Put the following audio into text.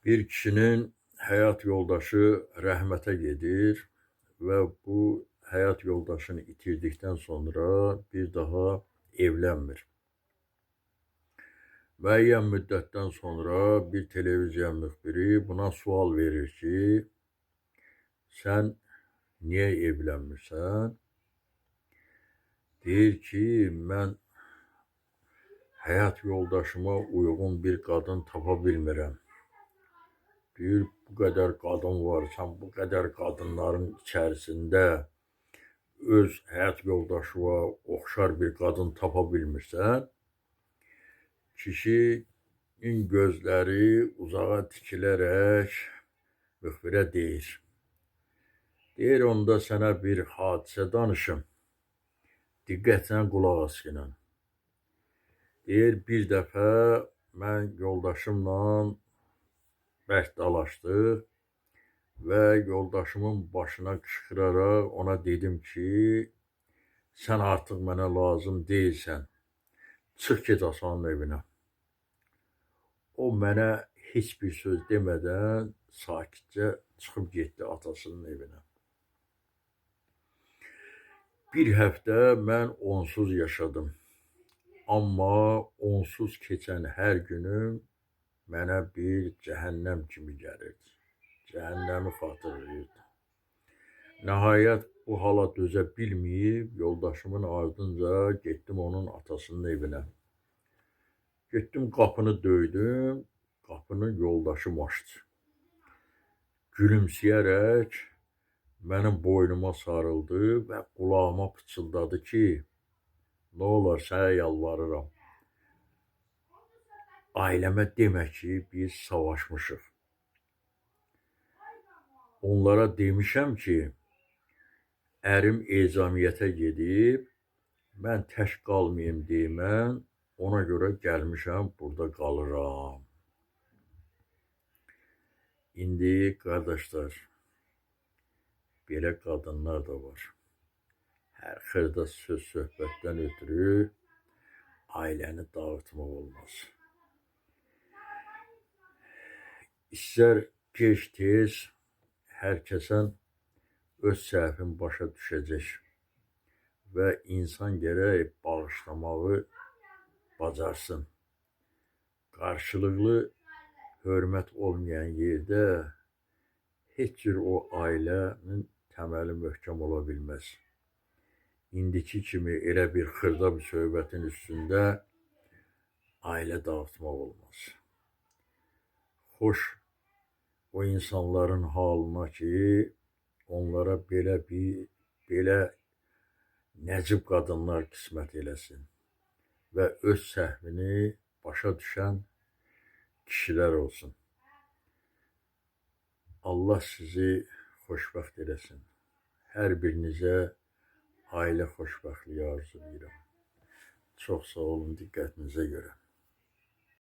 Bir kişinin həyat yoldaşı rəhmətə gedir və bu həyat yoldaşını itirdikdən sonra bir daha evlənmir. Müəyyən müddətdən sonra bir televiziya müxbiri buna sual verir ki, sən niyə evlənmirsən? Deyir ki, mən həyat yoldaşıma uyğun bir qadın tapa bilmirəm. Deyir, bu qədər qadın var, sən bu qədər qadınların içərisində öz həyat yoldaşına oxşar bir qadın tapa bilmirsən. Kişinin gözləri uzağa tikilərək müxbirə deyir. Deyir, onda sənə bir hadisə danışım. Diqqətlə qulaq as gələn. Deyir, bir dəfə mən yoldaşımla bərk dalaşdıq və yoldaşımın başına qışqıraraq ona dedim ki, sən artıq mənə lazım deyilsən. Çıx get atanın evinə. O mənə heç bir söz demədən sakitcə çıxıb getdi atasının evinə. Bir həftə mən onsuz yaşadım. Amma onsuz keçən hər günüm mənə bir cəhənnəm kimi gəlirdi. Cəhənnəmi xatırlayırdı. Nəhayət bu hala dözə bilməyib yoldaşımın ardınca getdim onun atasının evinə. Getdim qapını döydüm, qapını yoldaşım açdı. Gülümsəyərək mənim boynuma sarıldı və qulağıma pıçıldadı ki, nə olar sənə yalvarıram. Ailəmə demə ki, biz savaşmışıq. Onlara demişəm ki, ərim ezamiyyətə gedib, mən tək qalmayım deyimən, ona görə gəlmişəm, burada qalıram. İndi qardaşlar, belə qadınlar da var. Hər xırda söz söhbətdən ötürü ailəni dağıtmaq olmaz. İstər gec tez hər kəsən öz səhvin başa düşəcək və insan gərək bağışlamağı bacarsın. Qarşılıqlı hörmət olmayan yerdə heç cür o ailənin təməli möhkəm ola bilməz. İndiki kimi elə bir xırda bir söhbətin üstündə ailə dağıtmaq olmaz. Xoş o insanların halına ki, onlara belə nəcib qadınlar qismət eləsin və öz səhvini başa düşən kişilər olsun. Allah sizi xoşbəxt eləsin. Hər birinizə ailə xoşbəxtliyi arzulayıram. Çox sağ olun diqqətinizə görə.